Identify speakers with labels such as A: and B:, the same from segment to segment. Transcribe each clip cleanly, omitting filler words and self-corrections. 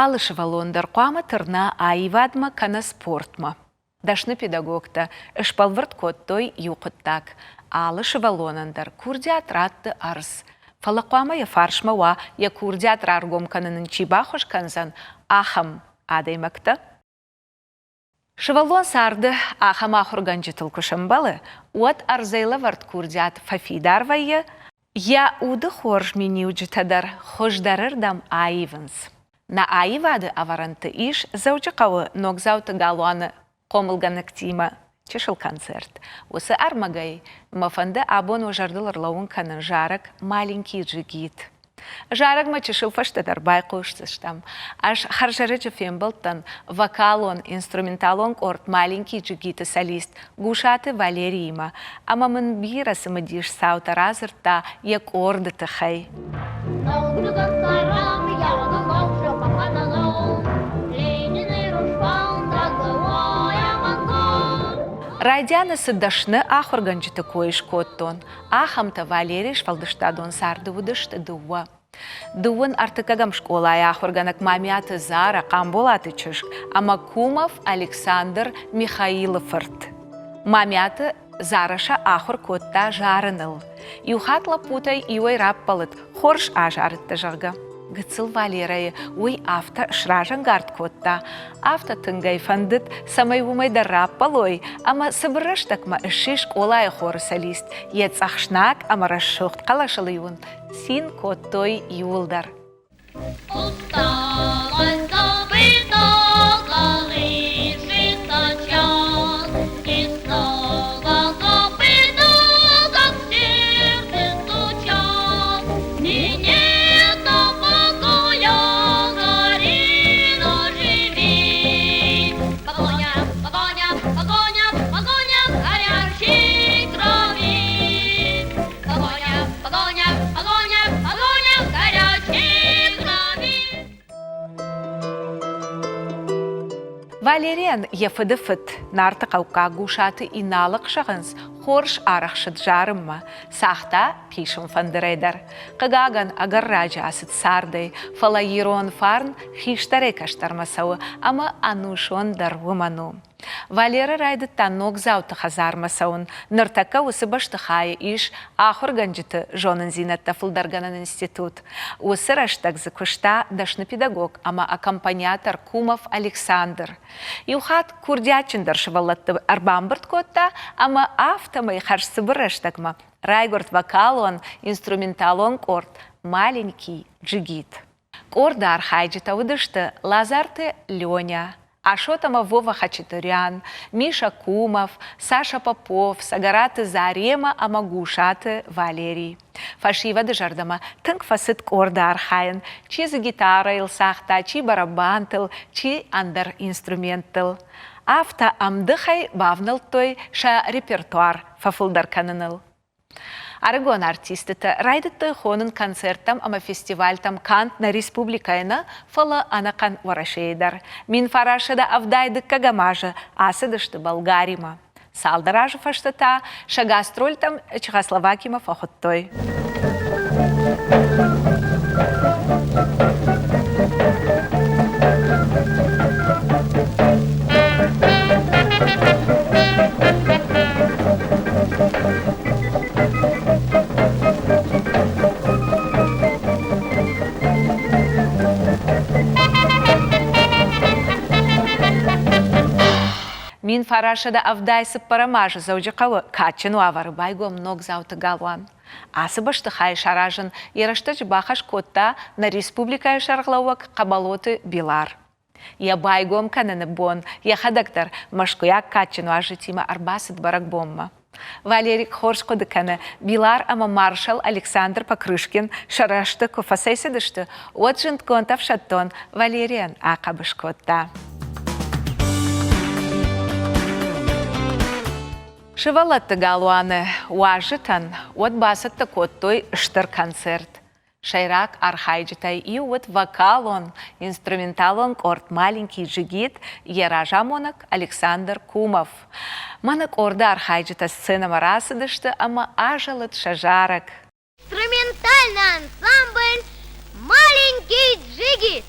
A: Алы сывӕллон дӕр хъуамӕ тырна аивадмӕ кӕнӕ спортмӕ. Дӕсны педагогтӕ сбӕлвырд кодтой иу хъуыддаг: алы сывӕллонӕн дӕр курдиат ратты ӕрдз, фӕлӕ хъуамӕ йӕ фарсмӕ уа, йӕ курдиат раргом кӕнын ын чи баххуыс кӕндзӕн, ахӕм адӕймӕгтӕ. Сывӕллон царды ахӕм ахуыргӕнджытыл куы сӕмбӕлы, уӕд ӕрдзӕй лӕвӕрд курдиат фӕфидар вӕййы, йӕ уды хорз миниуджытӕ дӕр хуыздӕрырдӕм аивынц. Нӕ аивады ӕвӕрӕнты ис Дзӕуджыхъӕуы Ногдзауты галуаны хъомылгӕнӕгтимӕ чысыл концерт. Уыцы ӕрмӕгӕй мӕ фӕнды абон уӕ зӕрдыл ӕрлӕууын кӕнын зарӕг «Маленький джигит». Зарӕгмӕ чысыл фӕстӕдӕр байхъусдзыстӕм. Ӕз хӕрзӕрӕджы фембӕлдтӕн вокалон-инструменталон къорд «Маленький джигит»-ы солист Гусаты Валериимӕ ӕмӕ мын бирӕ цымыдис цаутӕ радзырдта йӕ къорды тыххӕй. Райдианы цы дӕсны ахуыргӕнджыты кой скодтон, Ахӕмтӕ Валерийы сфӕлдыстадон царды уыдысты дыууӕ. Дыууын ӕртыккӕгӕм скъолайы ахуыргӕнӕг Мамиаты Зара Хъамболаты чызг ӕмӕ Кумов Александр Михаилы фырт. Мамиаты Зара сӕ ахуыр кодта зарыныл. Иу хатт лӕппутӕй иуӕй раппӕлыд, хорз азарыдтӕ, зӕгъгӕ. Гыццыл Валерӕйы уый афтӕ сразӕнгард кодта, афтӕ тынг ӕй фӕндыд, цӕмӕй уымӕй дӕр раппӕлой, ӕмӕ цыбыр рӕстӕгмӕ сси скъолайы хоры солист, йӕ цъӕхснаг ӕмӕ рӕсугъд хъӕлӕсыл-иу ын цин кодтой иууылдӕр. Валерийӕн йӕ фыды фыд, Нарты хъӕуккаг Гусаты Иналыхъ зӕгъынц, хорз арӕхсыд зарынмӕ, цагъта хъисын фӕндырӕй дӕр. Хъыгагӕн, ӕгӕр раджы ацыд цардӕй, фӕлӕ ирон фарн хистӕрӕй кӕстӕрмӕ цӕуы ӕмӕ ӕнусон дӕр уымӕн у. Валерӕ райдыдта ногдзауты хӕдзармӕ цӕуын. Ныртӕккӕ уыцы бӕстыхайы ис ахуыргӕнджыты зонындзинӕдтӕ фылдӕргӕнӕн институт. Уыцы рӕстӕг дзы куыста дӕсны педагог ӕмӕ аккомпаниатор Кумов Александр. Иу хатт курдиатджындӕр сывӕллӕтты ӕрбамбырд кодта ӕмӕ афтӕмӕй хӕрзцыбыр рӕстӕгмӕ райгуырд вокалон, инструменталон къорд «Маленький джигит». Къорды архайджытӕ уыдысты Лазарты Леня, Ашот ӕмӕ Вова Хачатурян, Миша Кумов, Саша Попов, Цӕгӕраты Заремӕ ӕмӕ Гусаты Валерий. Фӕсивӕды зӕрдӕмӕ тынг фӕцыд къорды архайын, чи дзы гитарӕйыл цагъта, чи барабантыл, чи ӕндӕр инструменттыл. Афтӕ ӕмдыхӕй бавнӕлдтой сӕ репертуар фӕфылдӕр кӕныныл. Ӕрыгон артистытӕ райдыдтой хонын концерттӕм ӕмӕ фестивальтӕм канд нӕ республикӕйы нӕ, фӕлӕ ӕнӕхъӕн Уӕрӕсейы дӕр. 1970 дыккӕгӕм азы ацыдысты Болгаримӕ. Цалдӕр азы фӕстӕ та сӕ гастрольтӕм Чехословакимӕ фӕхуыдтой. 1974 азы Дзӕуджыхъӕуы кадджын уавӕры байгом Ногдзауты галуан. Ацы бӕстыхайы саразын йӕ рӕстӕджы бахӕс кодта нӕ республикӕйы сӕргълӕууӕг Хъӕбӕлоты Билар. Йӕ байгом кӕныны бон йӕхӕдӕг дӕр мӕскуыйаг кадджын уазджытимӕ ӕрбацыд бӕрӕгбонмӕ. Валерик хорз хъуыды кӕны, Билар ӕмӕ маршал Александр Покрышкин сӕ рӕзты куы фӕцӕйцыдысты, уӕд зындгонд ӕфсӕддон Валерийӕн ахъӕбыс кодта. Сывӕллӕтты галуаны уазджытӕн уӕд бацӕттӕ кодтой стыр концерт. Сӕйраг архайджытӕй иу уыд вокалон, инструменталон къорд «Маленький джигит», йӕ разамонӕг Александр Кумов. Мӕнӕ къорды архайджытӕ сценӕмӕ рацыдысты ӕмӕ азӕлыд сӕ зарӕг.
B: Инструментальный ансамбль «Маленький джигит».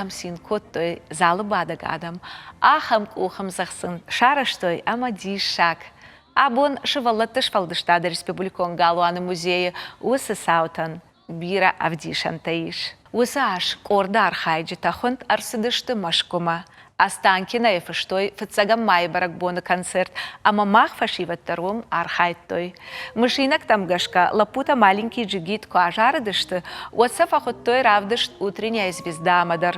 A: Ахӕм цин кодтой залы бадӕг адӕм, ахӕм къухӕмдзӕгъд сын сарӕзтой ӕмӕ диссаг. Абон Сывӕллӕтты сфӕлдыстады республикон галуаны музейы уыцы цаутӕн бирӕ ӕвдисӕнтӕ ис. Уыцы аз къорды архайджытӕ хуынд ӕрцыдысты Мӕскуымӕ. Останкинойы фыстой фыццӕгӕм майы бӕрӕгбоны концерт ӕмӕ мах фӕсивӕд дӕр уым архайдтой. Мысинӕгтӕм гӕсгӕ, лӕппутӕ Маленький джигит куы азарыдысты, уӕд сӕ фӕхуыдтой равдыст Утренняя звезда-мӕ дӕр.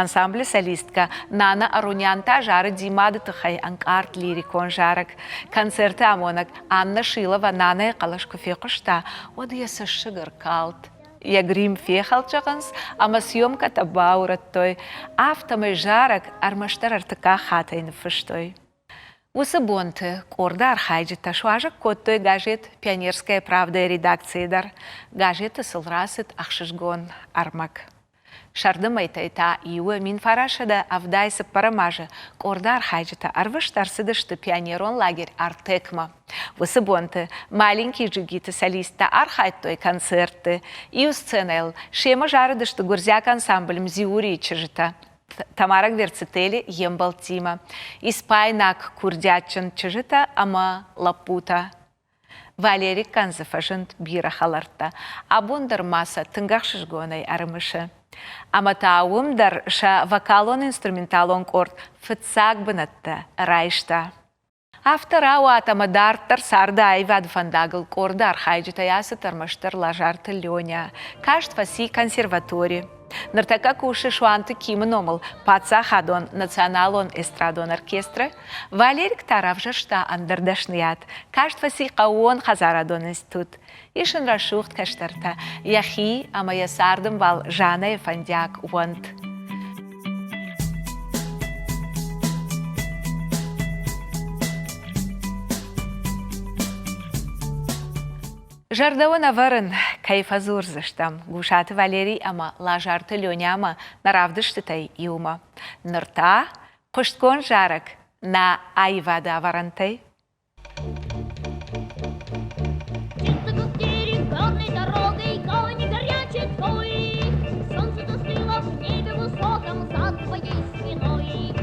A: Ансамблы солисткӕ Нана Арунян та зарыди мады тыххӕй ӕнкъард лирикон зарӕг. Концерты амонӕг Анна Шилова Нанайы хъӕлӕс куы фехъуыста, уӕд йӕ цӕссыг ӕркалд. Йӕ грим фехӕлд, зӕгъынц, ӕмӕ съемкӕтӕ баурӕдтой. Афтӕмӕй зарӕг ӕрмӕстдӕр ӕртыккаг хатӕй ныффыстой. Уыцы бонты къорды архайджытӕ суазӕг кодтой газет «Пионерская правда»-йы редакцийы дӕр. Газеты сыл рацыд ӕхсызгон ӕрмӕг. Сӕрды мӕйтӕй та иуы 1974 азы къорды архайджытӕ ӕрвыст ӕрцыдысты пионерон лагерь «Артек»-мӕ. Уыцы бонты Маленький джигиты солисттӕ архайдтой концертты. Иу сценӕйыл семӕ зарыдысты гуырдзиаг ансамбль «Мзиурийы чызджытӕ». Тамара Гверцители йе мбӕлттимӕ, испайнаг курдиатджын чызджытӕ ӕмӕ лӕппутӕ. Валериккӕн дзы фӕзынд бирӕ хӕлӕрттӕ. Абон дӕр ма сӕ тынг ӕхсызгонӕй ӕрымысы. Ӕмӕ та уым дӕр сӕ вокалон-инструменталон къорд фыццаг бынӕттӕ райста. Афтӕ рауад, ӕмӕ дарддӕр царды аивады фӕндагыл къорды архайджытӕй ацыд ӕрмӕстдӕр Лазарты Леня. Каст фӕци консерватори. Ныртӕккӕ кусы Суанты Кимы номыл паддзахадон националон эстрадон оркестры. Валерик та равзӕрста ӕндӕр дӕсныйад. Каст фӕци хъӕууон хӕдзарадон институт. Ис ын рӕсугъд кӕстӕртӕ, йӕхи ӕмӕ йӕ цардӕмбал Жаннӕйы фӕндиаг уӕнт. Зӕрдӕ уын ӕвӕрын, кӕй фӕдзурдзыстӕм Гусаты Валерий ӕмӕ Лазарты Ленямӕ нӕ равдыстытӕй иумӕ. Ныр та хъуыстгонд зарӕг нӕ аивады ӕвӕрӕнтӕй.
B: Солнце застыло в небе высоком за твоей спиной.